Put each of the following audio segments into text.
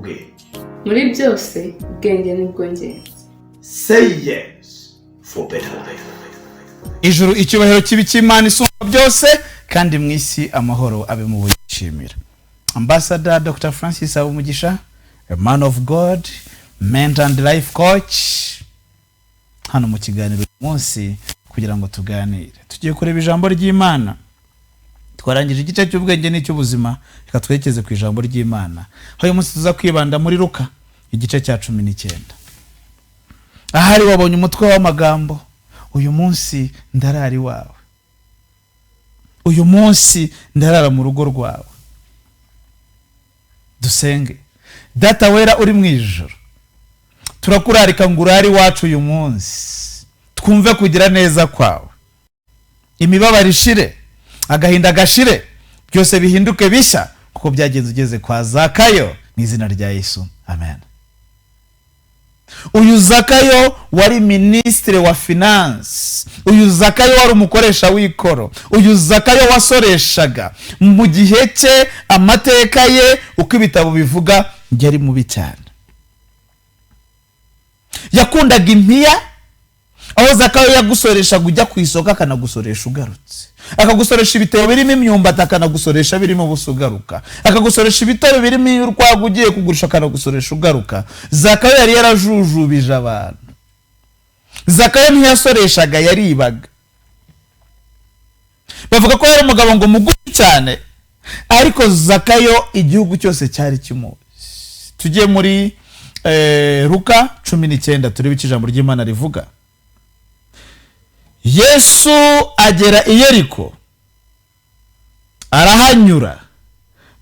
Ubwenge. Muri byose, ubwenge ni bwo ngenzi. Say yes for better life. Ijuru icyubahiro kibi cy'Imana isumba byose, kandi mu isi amahoro abe mu buyishimira. Ambassador Dr Francis Habumugisha, a man of God, mentor and life coach, hano mu kiganiro uyu munsi kugira ngo tuganire. Tugiye kureba ijambo ry'Imana. Twarangije igice cy'ubwenge n'icy'ubuzima, reka twerekeze ku ijambo ry'Imana, aho uyu munsi tuza kwibanda muri Luka igice cya 19. Ahari wabonye umutwe w'amagambo: "Uyu munsi ndarara iwawe, uyu munsi ndarara mu rugo rwawe." Dusenge. Data wera uri mu ijoro, turakurarika ngo urare iwacu uyu munsi, twumve kugira neza kwawe, imibabaro ishire, agahinda gashire, byose bihinduke bishya kuko byagenze ugeze kwa Zakayo, mu izina rya Yesu, amen. Uyu Zakayo wari minisitiri wa finance, uyu Zakayo wari umukoresha w'ikoro, uyu Zakayo wasoreshaga mu gihe cye, amateka ye uko ibitabo bivuga, yari mubi cyane, yakundaga impiya, aho Zakayo yagusoreshaga ujya ku isoko akanagusoresha ugarutse, akagusoresha ibitebo birimo imyumbati akanagusoresha birimo ubusa ugaruka, akagusoresha ibitabo birimo urwagwa ugiye kugurisha akanagusoresha ugaruka. Zakayo yari yarajujubije abantu. Zakayo ntiyasoreshaga, yaribaga. Bavuga ko yari umugabo ngo mugufi cyane, ariko Zakayo igihugu cyose cyari kimuzi. Tujye muri Luka 19, turebe icyo ijambo ry'Imana rivuga. Yesu agera i Yeriko, arahanyura.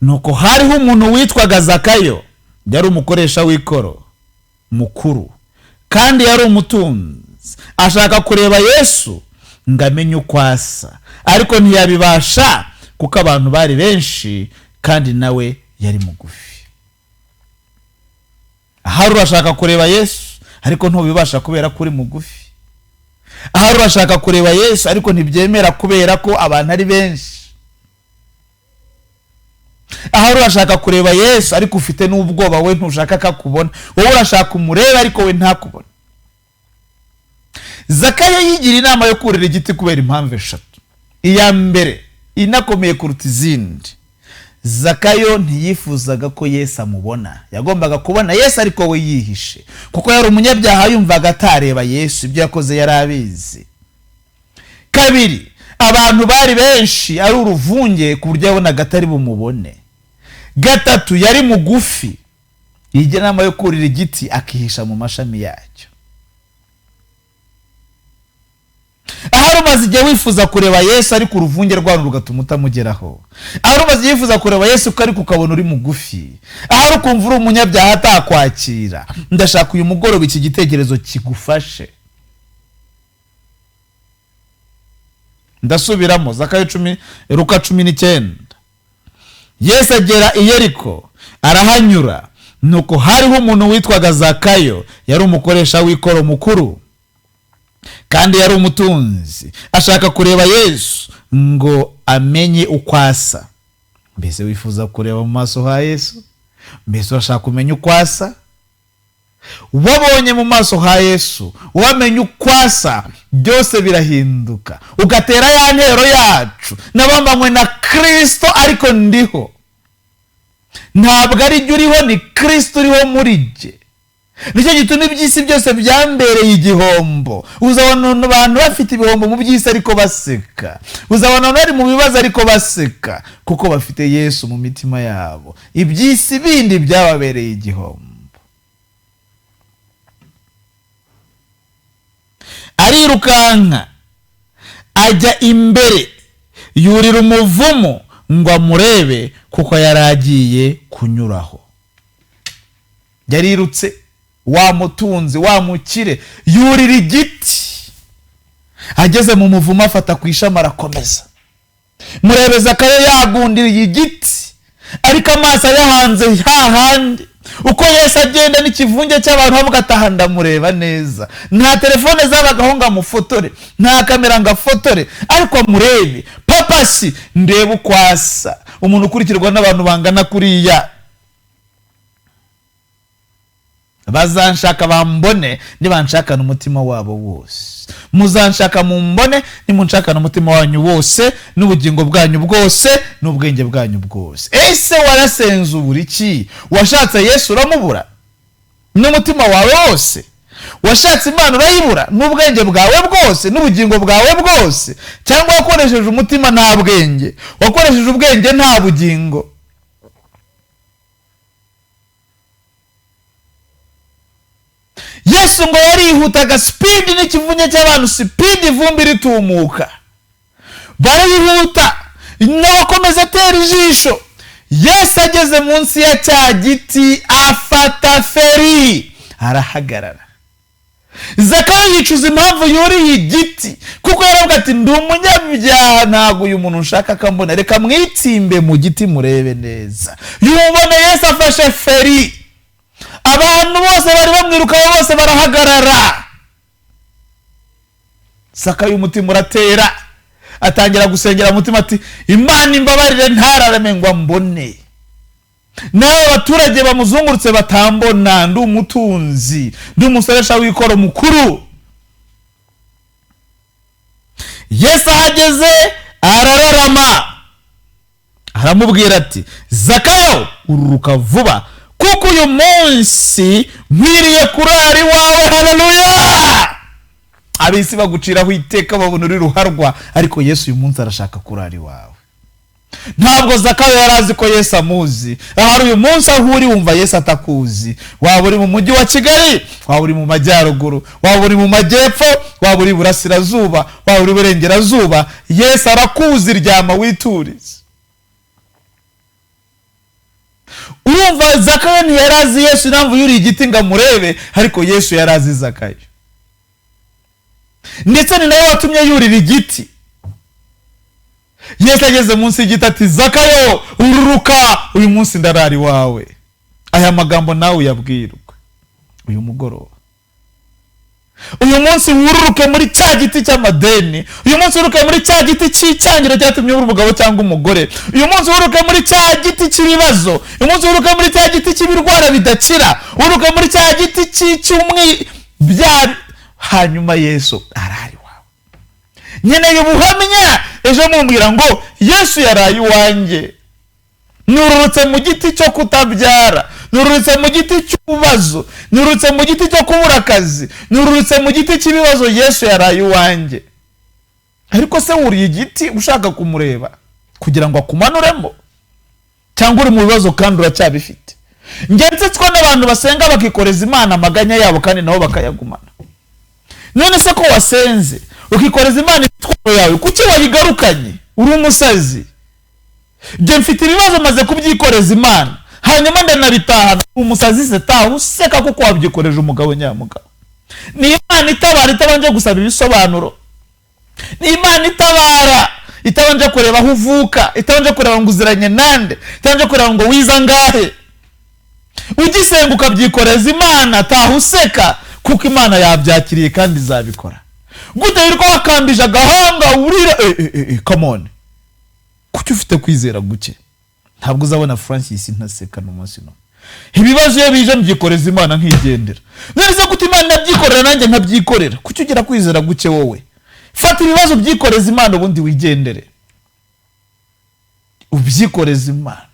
Nuko hariho umuntu witwaga Zakayo, yari umukoresha w'ikoro mukuru kandi yari umutunzi. Ashaka kureba Yesu ngo amenye uko asa, ariko ntiyabibasha kuko abantu bari benshi kandi nawe yari mugufi. Ahari urashaka kureba Yesu ariko ntubibasha kubera ko uri mugufi. Ahari urashaka kureba Yesu ariko ntibyemera kubera ko abantu ari benshi. Ahari urashaka kureba Yesu ariko ufite n'ubwoba, we ntushaka ko akubona. Wowe urashaka umurebe ariko we ntakubona. Zakayo yigira inama yo kurira igiti kubera impamvu eshatu. Iya mbere inakomeye kuruta izindi, Zakayo ntiyifuzaga ko Yesu amubona. Yagombaga kubona Yesu ariko we yihishe, kuko yari umunyabyaha, yumvaga atareba Yesu, ibyo yakoze yari abizi. Kabiri, abantu bari benshi ari uruvunge ku buryo yabonaga atari bumubone. Gatatu, yari mugufi. Yigira inama yo kurira igiti akihisha mu mashami yacyo. Ahari umaze igihe wifuza kureba Yesu ariko uruvunge rwanyu rugatuma utamugeraho. Ahari umaze igihe wifuza kureba Yesu ariko ukabona uri mugufi. Ahari ukumva uri umunyabyaha atakwakira. Ndashaka uyu mugoroba iki gitekerezo kigufashe. Ndasubiramo Zakayo 10, Luka 19. Yesu agera i Yeriko, arahanyura. Nuko hariho umuntu witwaga Zakayo, yari umukoresha w'ikoro mukuru kandi yari umutunzi. Ashaka kureba Yesu ngo amenye uko asa. Mbese wifuza kureba mu maso ha Yesu? Mbese urashaka kumenya uko asa? Wabonye mu maso ha Yesu, wamenye uko asa, byose birahinduka, ugatera ya ntero yacu: "Nabambanywe na Kirisito ariko ndiho. Ntabwo ari jye uriho, ni Kirisito uriho muri jye. Nicyo gituma iby'isi byose byambereye igihombo." Uzabona abantu bafite ibihombo mu by'isi ariko baseka. Uzabona abantu bari mu bibazo ariko baseka, kuko bafite Yesu mu mitima yabo. Iby'isi bindi byababereye igihombo. Arirukanka ajya imbere, yurira umuvumu ngo amurebe, kuko yari agiye kunyuraho. Yarirutse, wa mutunzi, wa mukire, yurira igiti. Ageze mu muvumo afata ku ishami arakomeza. Murebe Zakayo yagundiriye igiti ariko amaso ayahanze hahandi uko Yesu agenda n'ikivunge cy'abantu, bavuga ataha ndamureba neza. Nta telefone zabagaho ngo amufotore, nta kamera ngo afotore, ariko amurebe papasi, ndebe uko asa, umuntu ukurikirwa n'abantu bangana kuriya. Bazanshaka bambone nibanshakana umutima wabo wose. Muzanshaka mumbone nimunshakana umutima wanyu wose, n'ubugingo bwanyu bwose, n'ubwenge bwanyu bwose. Ese warasenze ubura iki? Washatse Yesu uramubura n'umutima wawe wose? Washatse Imana urayibura n'ubwenge bwawe bwose, n'ubugingo bwawe bwose? Cyangwa wakoresheje umutima nta bwenge, wakoresheje ubwenge nta bugingo? Yesu ngo yarihutaga sipidi n'ikivunye cy'abantu, sipidi ivumbi ritumuka, barihuta n'abakomeza atera ijisho. Yesu ageze munsi ya cya giti afata feri arahagarara. Zakayo yicuza impamvu yuriye igiti, kuko yaravuga ati ndi umunyabyaha, ntabwo uyu muntu nshaka akambona, reka mwitsimbe mu giti murebe neza. Yubona Yesu afashe feri, abantu bose bari bamwirukaho bose barahagarara. Zakayo umutima uratera, atangira gusengera umutima ati Imana imbabarire ntararame ngo ambone, n'aba baturage bamuzungurutse batambona, ndi umutunzi, ndi umusoresha w'ikoro mukuru. Yesu ahageze arararama, aramubwira ati Zakayo ururuka vuba, kuko uyu munsi nkwiriye kurara iwawe. Haleluya! Ab'isi baguciraho iteka babona uri ruharwa, ariko Yesu uyu munsi arashaka kurara iwawe. Ntabwo Zakayo yari azi ko Yesu amuzi. Ahari uyu munsi aho uri wumva Yesu atakuzi. Waba uri mu mujyi wa Kigali, waba uri mu majyaruguru, waba uri mu majyepfo, waba uri iburasirazuba, waba uri iburengerazuba, Yesu arakuzi. Ryama witurize. Urumva Zakayo ntiyari azi Yesu, impamvu yuriye igiti ngo amurebe, ariko Yesu yari azi Zakayo, ndetse ni nawe watumye yurira igiti. Yesu ageze munsi y'igiti ati Zakayo ururuka, uyu munsi ndarara iwawe. Aya magambo nawe uyabwirwe uyu mugoroba. Uyu munsi wururuke muri cya giti cy'amadeni, uyu munsi wururuke muri cya giti cy'icyangiro cyatumye ubura umugabo cyangwa umugore, uyu munsi wururuke muri cya giti cy'ibibazo, uyu munsi wururuke muri cya giti cy'ibirwara bidakira, wururuke muri cya giti cy'umwi bya. Hanyuma Yesu arari iwawe. Nkeneye ubuhamya ejo mumbwira ngo Yesu yaraye iwanjye, nururutse mu giti cyo kutabyara, nururutse mu giti cy'ububazo, nururutse mu giti cyo kubura akazi, nururutse mu giti cy'ibibazo, Yesu yaraye iwanjye. Ariko se wuriye igiti ushaka kumureba kugira ngo akumanuremo, cyangwa uri mu bibazo kandi uracyabifite? Njye nsetswa n'abantu basenga bakikoreza Imana amaganya yabo kandi nabo bakayagumana. None se ko wasenze ukikoreza Imana imitwaro yawe, kuki wayigarukanye? Uri umusazi. Njye mfite ibibazo maze kubyikoreza Imana, hanyuma ndanabitahana. Umusazi se taha useka kuko wabyikoreje umugabo nyamugabo. Ni Imana itabara itabanje gusaba ibisobanuro, ni Imana itabara itabanje kureba aho uvuka, itabanje kureba ngo uziranye nande, itabanje kureba ngo wiza ngahe. Ugisenga ukabyikoreza Imana, taha useka kuko Imana yabyakiriye kandi izabikora. Gute wirirwa wakambije agahanga urira come on. Kuki ufite kwizera guke? Ntabwo uzabona Francis ntaseka n'umunsi n'umwe. Ibibazo iyo bije mbyikoreza Imana nkigendera. None se gute Imana nabyikorera nanjye nkabyikorera? Kuki ugira kwizera guke wowe? Fata ibibazo ubyikoreza Imana ubundi wigendere. Ubyikoreza Imana.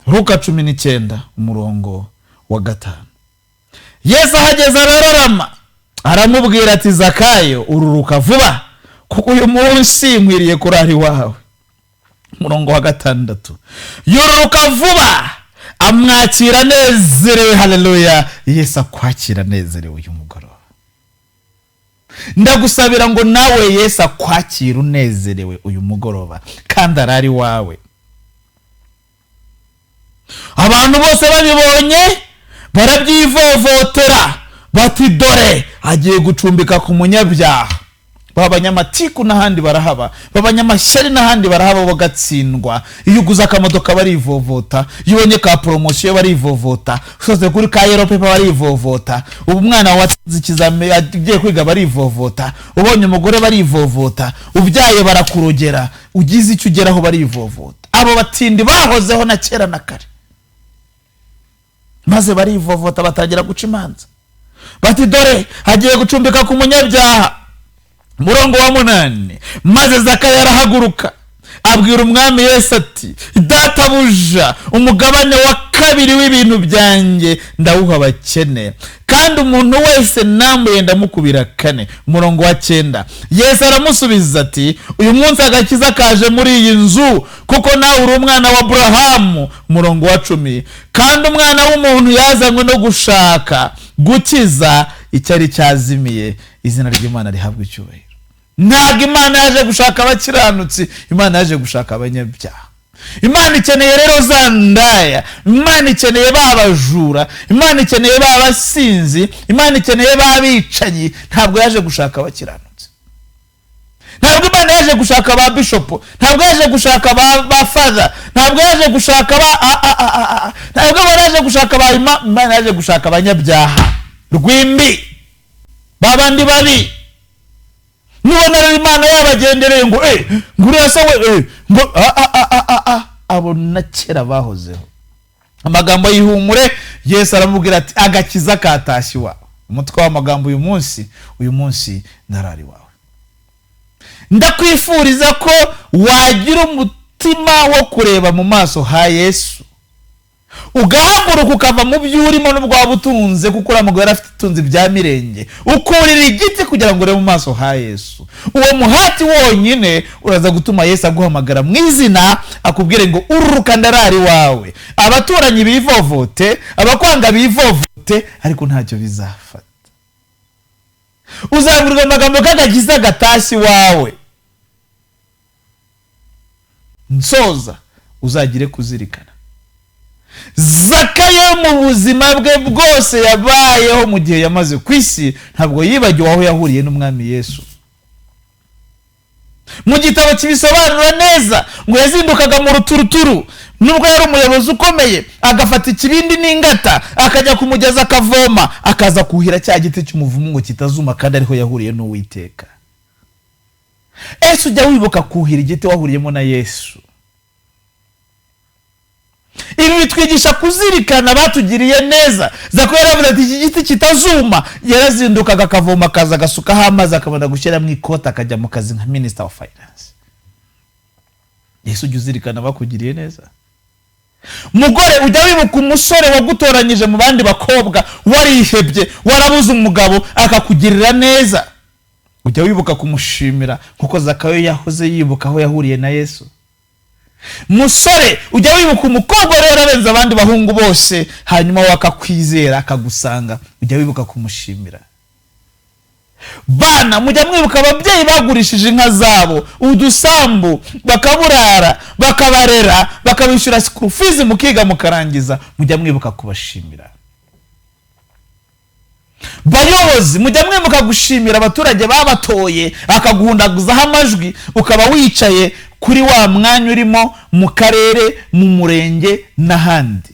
Luka 19 umurongo wa 5. Yesu ahageze arararama, aramubwira ati Zakayo ururuka vuba, kuko uyu munsi nkwiriye kurara iwawe. Umurongo wa 6. Yururuka vuba amwakira anezerewe. Haleluya! Yesu akwakira anezerewe uyu mugoroba. Ndagusabira ngo nawe Yesu akwakira unezerewe uyu mugoroba kandi arari iwawe. Abantu bose babibonye barabyivovotera bati dore agiye gucumbika ku munyabyaha. B'abanyamatiku n'ahandi barahaba, b'abanyamashyari n'ahandi barahaba, bagatsindwa. Iyo uguze akamodoka barivovota, iyo ubonye ka poromosiyo barivovota, usoze kuri ka yero pepa barivovota, ubu umwana watsinze ikizami agiye kwiga barivovota, ubonye umugore barivovota, ubyaye barakurogera, ugize icyo ugeraho barivovota. Abo batindi bahozeho na kera na kare. Maze barivovota, batangira guca imanza, bati: "Dore hagiye gucumbika ku munyabyaha." Murongo wa 8: maze Zakayo arahaguruka, abwira Umwami Yesu ati: "Databuja, umugabane wa kabiri w'ibintu byanjye ndawuha abakene, kandi umuntu wese nambuye ndamukubira kane." Umurongo wa 9: Yesu aramusubiza ati: "Uyu munsi agakiza kaje muri iyi nzu, kuko nawe uri umwana wa Burahamu." Umurongo wa 10: kandi Umwana w'umuntu yazanywe no gushaka gukiza icyari cyazimiye. Izina ry'Imana rihabwa icyubahiro. Ntabwo Imana yaje gushaka abakiranutsi, Imana yaje gushaka abanyabyaha. Imana ikeneye rero za ndaya, Imana ikeneye ba bajura, Imana ikeneye ba basinzi, Imana ikeneye ba bicanyi. Ntabwo yaje gushaka abakiranutsi. Ntabwo Imana yaje gushaka ba bishopu, ntabwo yaje gushaka ba father, ntabwo yaje gushaka ba a a a a a, ntabwo Imana yaje gushaka ba Imana yaje gushaka abanyabyaha rwimbi, ba bandi babi. Nubona rero Imana yabagendereye ngo ngo uriya se we, ngo a a a a a a, abo na kera bahozeho. Amagambo y'ihumure: Yesu aramubwira ati: "Agakiza katashye iwawe." Umutwe w'amagambo uyu munsi: uyu munsi ndarara iwawe. Ndakwifuriza ko wagira umutima wo kureba mu maso ha Yesu, ugahaguruka ukava mu byo urimo n'ubwo waba utunze, kuko uriya mugore yari afite itunze ibya mirenge, ukurira igiti kugira ngo urebe mu maso ha Yesu. Uwo muhati wonyine uraza gutuma Yesu aguhamagara mu izina, akubwire ngo: "Ururuka, ndarara iwawe." Abaturanyi bivovote, abakwanga bivovote, ariko ntacyo bizafata. Uzabwirwa amagambo k'agakiza gatashye iwawe. Nsoza, uzagire kuzirikana. Zakayo mu buzima bwe bwose yabayeho, mu gihe yamaze ku isi, ntabwo yibagiwe aho yahuriye n'Umwami Yesu. Mu gitabo kibisobanura neza ngo yazindukaga mu ruturuturu, nubwo yari umuyobozi ukomeye, agafata ikibindi n'ingata, akajya kumugeza akavoma, akaza kuhira cya giti cy'umuvumu ngo kitazuma, kandi ariho yahuriye n'Uwiteka. Ese ujya wibuka kuhira igiti wahuriyemo na Yesu? Ibi bitwigisha kuzirikana batugiriye neza. Zako yaravuze ati: "Iki giti kitazuma." Yarazindukaga akavoma, akaza agasukaho amazi, akabona gushyiramo ikoti, akajya mu kazi nka minister wa finance. Yesu, ujya uzirikana bakugiriye neza? Mugore, ujya wibuka umusore wagutoranyije mu bandi bakobwa, warihebye, warabuze umugabo, akakugirira neza? Ujya wibuka kumushimira kuko Zakayo yahoze yibuka aho yahuriye na Yesu? Musore, ujya wibuka umukobwa rero arenze abandi bahungu bose, hanyuma we akakwizera, akagusanga? Ujya wibuka kumushimira? Bana, mujya mwibuka ababyeyi bagurishije inka zabo, udusambu, bakaburara, bakabarera, bakabishyura school fees, mukiga mukarangiza? Mujya mwibuka kubashimira? Bayobozi, mujya mwibuka gushimira abaturage babatoye, akaguhundaguzaho amajwi, ukaba wicaye kuri wa mwanya urimo mu karere, mu murenge n'ahandi?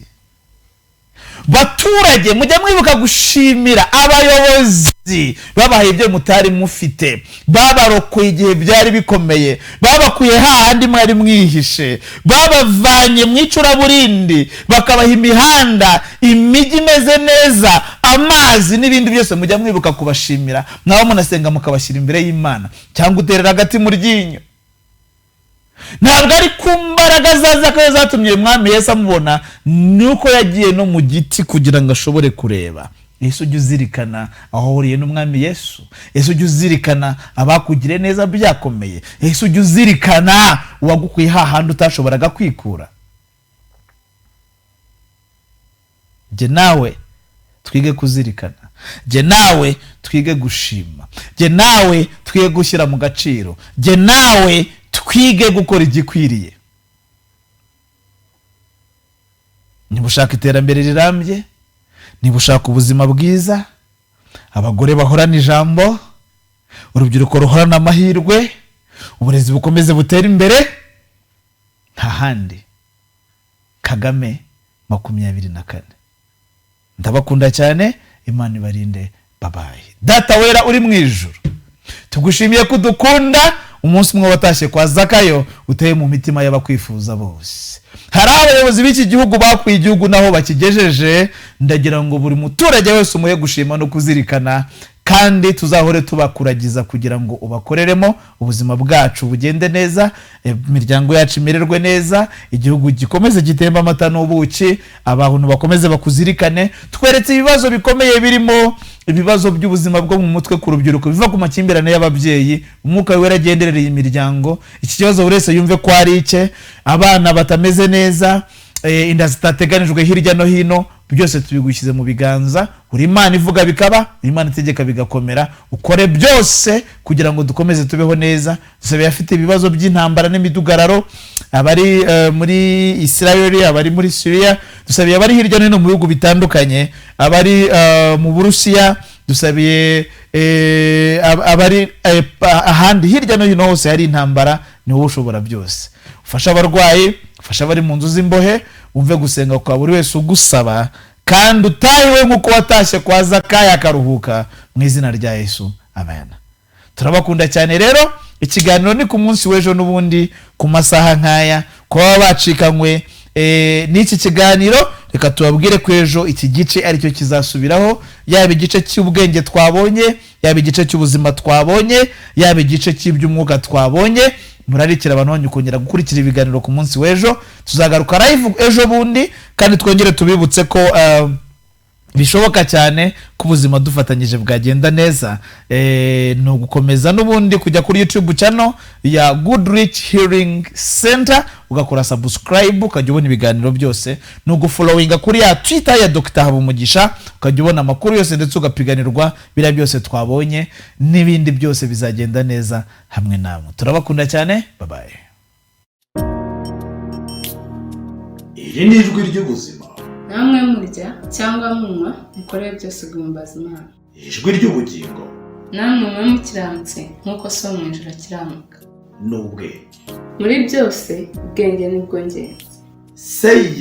Baturage, mujya mwibuka gushimira abayobozi babahaye ibyo mutari mufite, babarokoye igihe byari bikomeye, babakuye hahandi mwari mwihishe, babavanye mu icuraburindi, bakabaha imihanda, imijyi imeze neza, amazi n'ibindi byose? Mujya mwibuka kubashimira? Mwaba munasenga mukabashyira imbere y'Imana, cyangwa uterera agati mu ryinyo? Ntabwo ari ku mbaraga za Zakayo zatumye uyu Mwami Yesu amubona, ni uko yagiye no mu giti kugira ngo ashobore kureba Yesu. Ujya uzirikana aho wahuriye n'Umwami Yesu? Ese ujya uzirikana abakugiriye neza byakomeye? Ese ujya uzirikana uwagukuye hahandi utashoboraga kwikura? Jye nawe twige kuzirikana, jye nawe twige gushima, jye nawe twige gushyira mu gaciro, jye nawe twige gukora igikwiriye. Niba ushaka iterambere rirambye, niba ushaka ubuzima bwiza, abagore bahorana ijambo, urubyiruko ruhorana amahirwe, uburezi bukomeze butere imbere, nta handi: Kagame 24. Ndabakunda cyane, Imana ibarinde. Babaye. Data wera uri mu ijuru, tugushimiye ko udukunda. Umunsi umwe watashye kwa Zakayo uteye mu mitima y'abakwifuza bose. Hari abayobozi b'iki gihugu bakuye igihugu naho bakigejeje. Ndagira ngo buri muturage wese umuhe gushima no kuzirikana, kandi tuzahore tubakuragiza kugira ngo ubakoreremo, ubuzima bwacu bugende neza, imiryango yacu imererwe neza, igihugu gikomeze gitemba amata n'ubuki, abantu bakomeze bakuzirikane. Tweretse ibibazo bikomeye birimo ibibazo by'ubuzima bwo mu mutwe ku rubyiruko biva ku makimbirane y'ababyeyi. Umwuka Wera agenderereye imiryango, iki kibazo buri wese yumve ko ari icye. Abana batameze neza, inda zitateganijwe hirya no hino, byose tubigushyize mu biganza. Uri Imana ivuga bikaba, uri Imana itegeka bigakomera. Ukore byose kugira ngo dukomeze tubeho neza. Dusabe afite ibibazo by'intambara n'imidugararo, abari muri Israel, abari muri Syria, dusabiye abari hirya no hino mu bihugu bitandukanye, abari mu Burusiya, dusabiye abari ahandi hirya no hino hose hari intambara. Ni wowe ushobora byose. Ufashe abarwayi, ufashe abari mu nzu z'imbohe, wumve gusenga kwa buri wese ugusaba, kandi utahiwe nk'uko watashye kwa Zakayo akaruhuka, mu izina rya Yesu, amen. Turabakunda cyane. Rero ikiganiro ni ku munsi w'ejo n'ubundi ku masaha nk'aya. Kuba bacikanywe n'iki kiganiro, reka tubabwire ko ejo iki gice aricyo kizasubiraho, yaba igice cy'ubwenge twabonye, yaba igice cy'ubuzima twabonye, yaba igice cy'iby'umwuka twabonye. Murarikira abantu banyu kongera gukurikira ibiganiro ku munsi w'ejo. Tuzagaruka live ejo bundi, kandi twongere tubibutse ko bishoboka cyane ko ubuzima dufatanyije bwagenda neza. Ni ugukomeza n'ubundi kujya kuri YouTube channel ya Goodrich Healing Center, ugakora subscribe, ukajya ubona ibiganiro byose. Ni ugufollowinga kuri ya Twitter ya Dr Habumugisha, ukajya ubona amakuru yose, ndetse ugapiganirwa biriya byose twabonye n'ibindi byose bizagenda neza hamwe namwe. Turabakunda cyane, bye bye. Iri ni ijwi ry'ubuzima. Namwe murya cyangwa munywa, mukore byose guhimbaza Imana. Ijwi ry'ubugingo. Namwe mube mukiranutse nk'uko So wo mu ijuru akiranuka. N'ubwenge. Muri byose ubwenge ni bwo ngenzi. Say yes.